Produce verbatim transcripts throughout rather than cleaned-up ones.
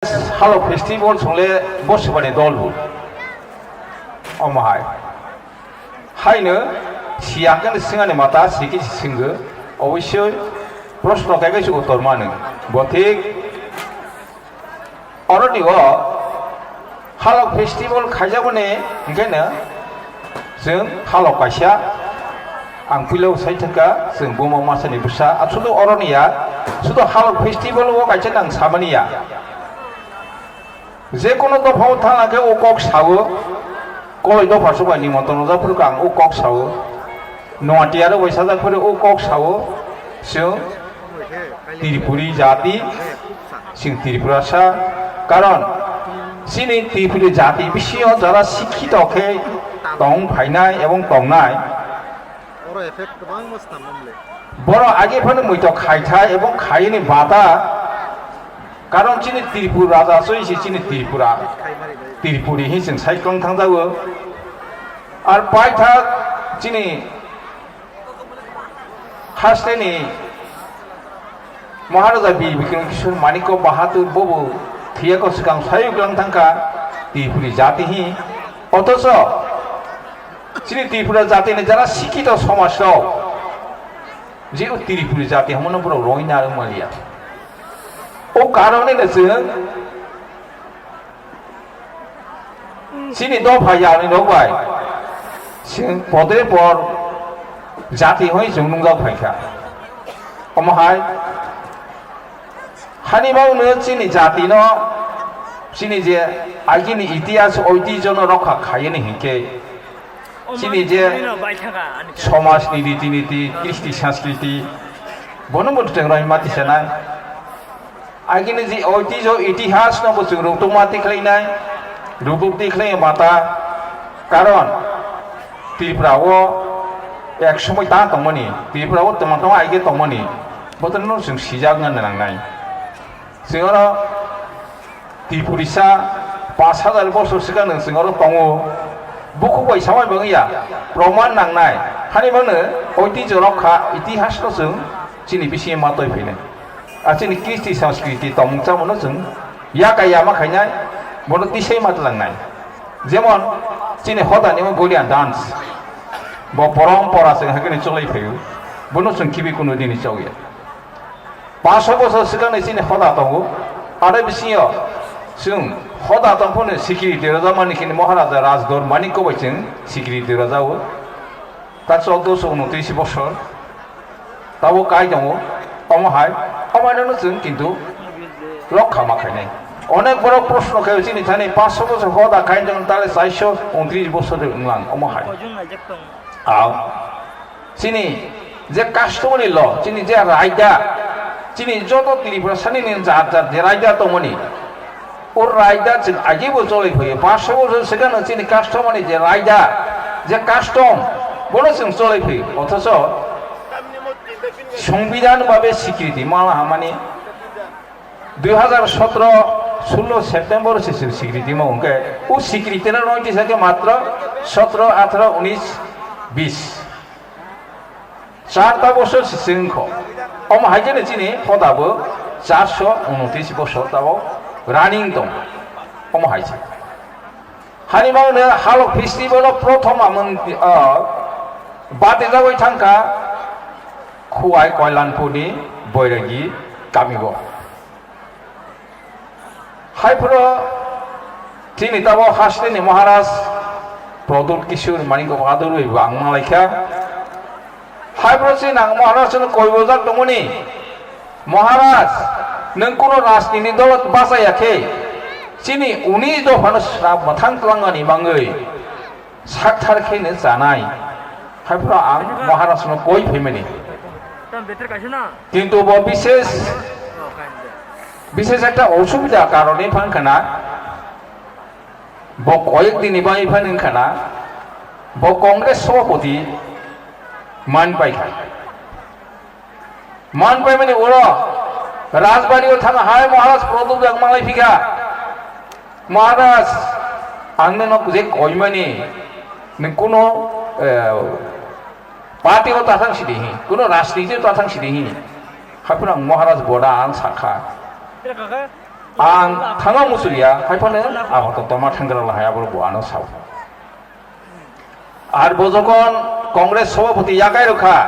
Halo festival songle bosibani dol bu. Omo hai. Haino siya khe swngani mata siki singgo. Obosoi proshno khe kaisa uttor mano. Bo thik. Oroni o halok festival khaijaboni hwnkhe no chwng halok kaisa ang puila sai thangkha chwng buma masani bwsa. A sudu oroni ya, sudu halok festival o kaisa nang samani ya. Je kono dopha o thangna khe o kok sao, koi dopha subai ni moto no japhuru kang o kok sao. Noati aro bai sajak phuru o kok sao, chwng Tripuri jati, chwng Tripurasa. Karon chini Tripuri jati bisingo jara sikhito khe tong phainai ebong tongnai. Oro effect kwbangma swnam mwnle. Borok age phano muitok khai thai ebong khaini bata. Karon chini Tripura raja soi si chini Tripura. Tripuri hi chwng sai tong thangjago. Ar paithak chini hasteni Maharaja Bir Bikram Kishore Manikya Bahadur bobo thiyako swkang sayuk lang thangkha Tripuri jati hi. Othocho chini Tripura jatini jara sikhito somaj rok je o Tripuri jati hamono borok roi na maliya. O karone no chwng chini dopha yani rok bai chwng podre por jati hoi chwng nungjak phaikha. Omo hai hani mauno chini jati no chini je agini itihas oitijho no rokha khayani hinkhe chini je somaj ni riti niti, kristi sanskriti, bono bo twengroi mati sanai. Agini je oitijho itihas no bo chwng rukduk mati khlainai, rukduk di khlai mata. Karon Tripura o ek somoi ta tongmani, Tripura o tongma tongma aige tongmani, botono chwng sijak wngna nangnai. Chwng oro Tripurisa pash hajar bosor swkang nwng chwng oro tongo. Bukhuk bai samai bangya proman nangnai. Hani mano oitijho rok kha, itihas no chwng chini bisingo ma toi phainai. A chini kristi sanskriti tongmung chamungno chwng yaka yama khainai, bono tisai ma tlangnai. Jemon chini hodani Mongolian dance. Bo porompora chwng hakhe ni cholai phaio. Bono chwng khibi kunu dini chokya. Paanch soi bosor swkangni chini hoda tongo. Aro bisingo chwng hoda tongphano sikiri derajamani kini Maharaja Rajdor Manikya bai chwng sikiri derajao. Ta choddoso unotris bosor. Tabo kai tongo. Omo hai, omo haino chwng kintu rokha ma khainai. Onek borok proshno khaio chini thani paanch soi bosor hoda khai tong tale char soi unotris bosor wnglang omo hai. Aw. Chini je customary law, chini je raida, chini joto Tripura sani ni jat jat je raida tongmani, o raida chwng agibo cholai phaio. Paanch soi bosor swkangno chini customary je raida, je custom, bono chwng cholai phaio. Othocho Songbidan babe sikriti mala hamani dui hajar sotro sullo September se chwng sikriti ma hwnkhe, o sikriti no notice khe matro sotro, atharo, unis, bis. Charta bosor se chwng kho. Omo hai khe chini hoda bo charso unotris bosor tabo running tong. Omo hai se. Hani mangno halok festival o prothom amon, ah, bati jagoi thangkha Khuwai Koilanpur ni Boiragi kami bo. Haiphro chini tabo hasteni Maharaj Pradyut Kishore Manikya Bahadur bai bo ang malaikha. Haiphro chini ang Maharaj no koi bojak tongmani, Maharaj, nwng kuno rajniti dolo bachaya khe chini unis dophano srap mwthang twlangmani mangwi sakthar khe no chanai. Haiphano ang Maharaj no koi phaimani. Tam better kaisa na? Kintu bo bishes, Oh, kaisa. Bishes ekta osubida karone phan khana. Bo koyek dini bai phan khana. Bo Congress sobhapoti man pai kha. Man paimani ulo Rajbari o thang hai Maharaj Pradyut ang malai phikha. Maharaj, ang no je koimani nwng kuno, eh, party o ta thang sidi hi, kuno rajniti o ta thang sidi hi. Haiphano ang Maharaj boda ang sakha. Ang thangma muchungya, hai phano ang hoto tongma thanggra lahai, abo bo ano sao. Ar bo jokhon Congress sobhapoti yakai rokha,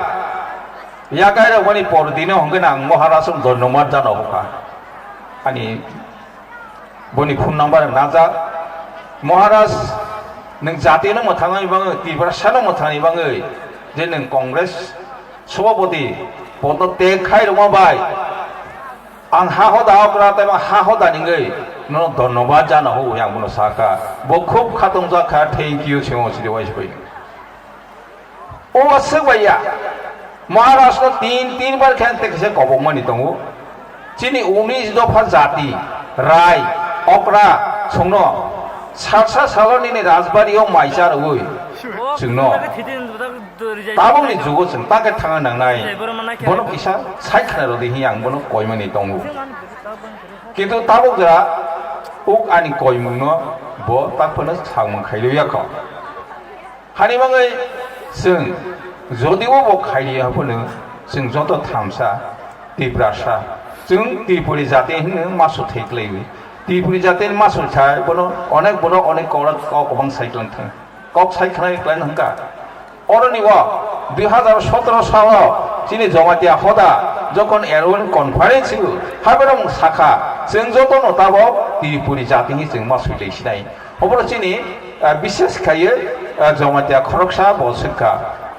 yakai rokmani por dino hwnkhe ang Maharaj no dhonnobad jana hokha. Ani boni phone number ang najak. Maharaj, nwng jati no mwthangwi bangwi, Tiprasa no mwthangwi bangwi, je nwng Congress sobhapoti podno tag khai rwma bai, ang ha hoda okra tei ha hoda ningwi nono dhonnobad jana hoi ang bono sakha. Bo khub khatungjak kha, thank you, simo sidi waisa bai. O aswk bai ya. Maharaj no tin, tin bar khe ang tei kisa kobokmani tongo. Chini unis dopha jati, rai, okra, chwngno salsa salo nini rajbari o mai cha rwui chwngno tabukni jugo chwng ta khe thangna nangnai. Bono kisa sai khna rwdi hiya ang bono koimani tongo. Kintu tabuk jora uk ani koimungno bo ta phano samung khailwi yakho. Hani bagwi chwng jodibo bo khailiya phano chwng joto thamsa Tiprasa, chwng Tripuri jati hwnwi masu thai kwlaiwi. Tripuri jatini masu thai bono onek, bono onek kok, kok kwbang sai kwlang thang, kok sai khwnai kwlai hwnka. Oroni o dui hazar sotoro salo chini Jamatia hoda jokhon annual conference o haberong sakha, chwng jotono tabok Tripuri jati hwnwi chwng masu lai sinai. Obono chini, ah, bishes khaiwi, ah, Jamatia khoroksa bo swngkha.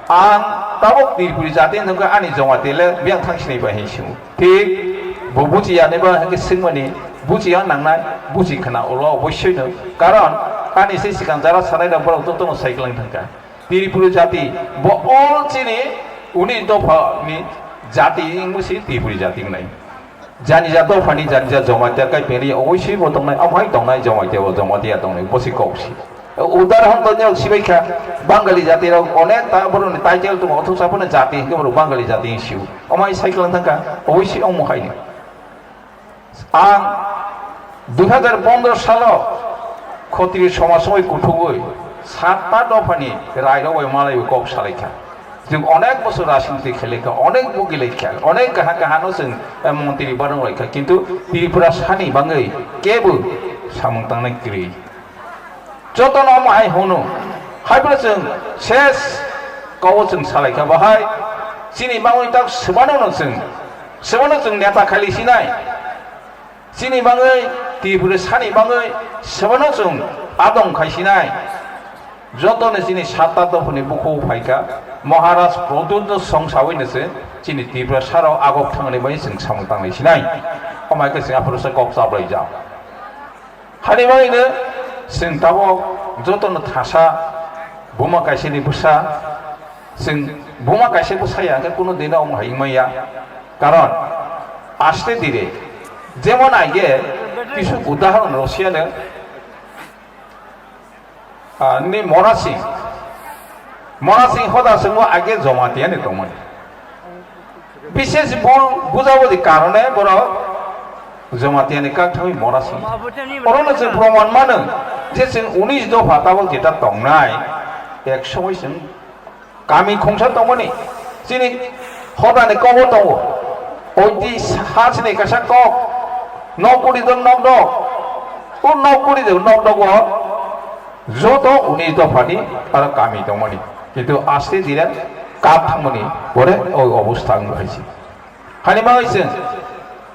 Ang tabok Tripuri jati wngkha, ani Jamatia le biyang thang sinai bai hinwi swngo. Thik bo buchiya nai ba hwnkhe swngmani buchiya nangnai, buchi khna ulo obossoi no. Karon ani se swkang jara sanai rok borok jotono sai kwlang thangkha. Tripuri jati bo all chini unis dopha ni jati wngwi se Tripuri jati wngnai. Janija dophani janija Jamatia kai pengri oboisoi bo tongnai, amhai tongnai Jamatia bo Jamatia tongnai, bosi kok si. Udarahon to nyok sibai kha, Bangali jati rok onek ta borokni title tongo, othosa bono jati hwnkhe borok Bangali jati hwnwi sio. Amhai sai kwlang thangkha, oboisoi ongmo haino. Ang dui hazar pondro salo khotri somaj songwi kuthugwi satta dophani rairok bai malaiwi kok salaikha. Chwng onek bosor rajniti khailai kha, onek bugi lai kha, onek kaha kaha no chwng, eh, montri barong lai kha, kintu Tripura sani bagwi kebo samung tangnai kwrwi. Jotono omo hai hwno, hai phano chwng ses kok o chwng salai kha, bahai chini bagwi tak swbano no chwng, swbano chwng neta khaili sinai. Chini bagwi, Tripura sani bagwi, swbano chwng adong khai sinai. Jotono chini satta dophani bukhuk phaikha, Maharaj Pradyut no song sawi no se chini Tripura saro agok thangni bai chwng samung tanglai sinai. Omai khe chwng aphuru se kok chaplai jak. Hani bai no chwng tabok jotono thasa, buma kaisa ni bwsa, chwng buma kaisa bwsa ya khe kuno dino omo hai wngmaya. Karon aste dire, jemon aige kisu udahoron Russia no, ah, ni Mora Singh, Mora Singh hoda chwngno aige Jamatia ni tongmani. Bishes bul bujabudi karone borok Jamatia ni kak thangwi Mora Singh. Orono chwng proman mano je chwng unis dopha tabok jeta tongnai, ek somoi chwng kami khungsa tongmani, chini hodani kobo tongo. Oiti ha chini kaisa kok, nok kuri dok nok dok. O nok kuri dok nok dok o joto unis dophani aro kami tongmani. Kintu aste dire kap thangmani pore o obostha wng hai se. Hani bagwi chwng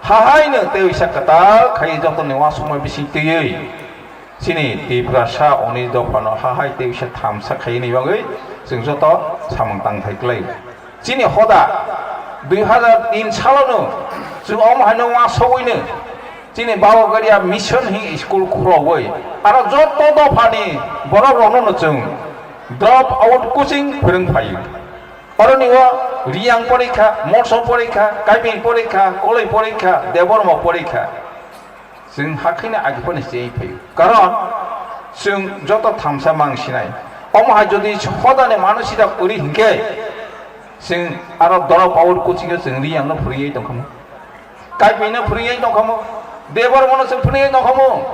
hahaino tei uisa kwtal khai jotoni uansukma bising twiwi chini Tiprasa unis dophano hahai tei uisa thamsa khaini bagwi chwng joto samung tangthai kwlai. Chini hoda dui hazar tin salono chwng omo haino uansugwino chini Baba Garia Mission hing school khulogwi aro joto dophani borok rokno chwng drop out coaching phwrwng phaio. Oroni o Riyang porikha, Motso porikha, Kaibing porikha, Koloi porikha, Debbarma porikha. Chwng hakhe ni agi phano chengwi phaio. Karon chwng joto thamsa mang sinai. Omo hai jodi hodani manusida kwrwi hinkhe chwng aro drop out coaching o chwng Riyang no phwrwngwi tongkhamu. Kaipino phwrwngwi tongkhamu, Debbarmano se phwrwngwi tongkhamu.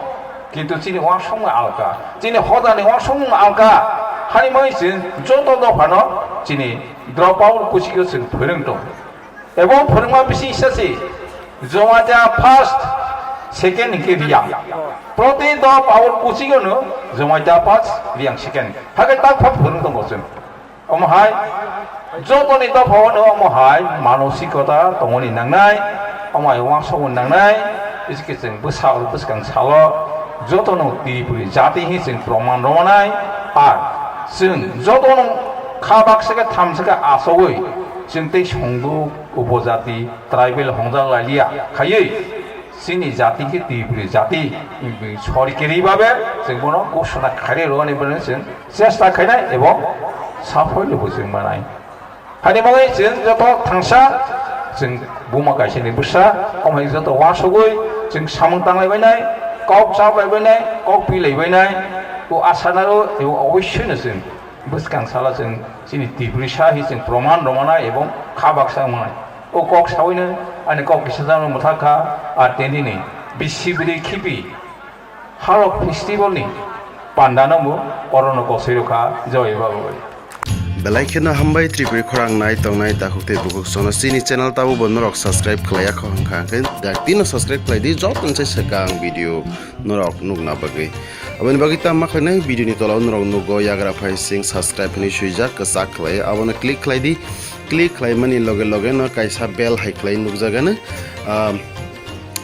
Kintu chini uansukmung alka, chini hodani uansukmung alka. Hani bagwi chwng joto dophano chini drop out kuchikno chwng phwrwng tong. Ebo phwrwngma bising sasi Jamatia first Second hingke Reang. Proti dopha o kuching no Jamatia Pass, Reang second. Hake tak phak phuru tongo chwng. Omo hai jotoni dopha o no omo hai manosikota tongoni nangnai, omo hai wansokmani nangnai, iske chwng bwsa bwskang salo jotono Tripuri jati hi chwng proman romanai, ar chwng jotono kha baksa khe thamsa khe achogwi chwng tei songduk upojati tribal hongjak lailia khaiwi chini jati khe Tripuri jati, sori kiri babe chwng bono gosona khairi rwani bono chwng chesta khainai ebong saphoi lubu chwng manai. Hani bagwi chwng joto thangsa, chwng buma kaisani bwsa, omo hai joto wasugwi chwng samung tanglai bainai, kok chaplai bainai, kok pilai bainai, o asanaro ebo oboisoi no chwng bwskang sala chwng chini Tiprisa hi chwng proman rwmana ebong kha baksa wngnai. O kok sawino ani kok kisa jano mwthak kha, ar tei nini bisi bwrwi khibi Harok festival ni panda no bo orono kosoi rokha, joy bagwi. Belai kheno hambai Tripuri khorang nai tongnai takhuk tei bukhuk sono chini channel tabo bo norok subscribe khlaiya kho hwnkha hwnkhe da tino subscribe khlai di joto ni sai swkang video norok nukna bagwi. Aboni bagwi tamo khlainai video ni tola o norok nugo yagra phai sing subscribe hinwi swijak kwchak khlai abono click khlai di. Click khlaimani loge loge no kaisa bell hai khlai nukjagano, ah,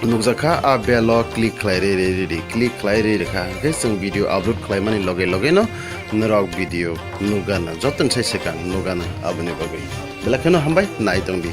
nukjakha, a bell o click khlai ri ri ri ri, click khlai ri rikha hwnkhe chwng video upload khlaimani loge loge no norok video nukgana, jotoni sai swkang nukgana. Aboni bagwi belai kheno hambai, nai tong di.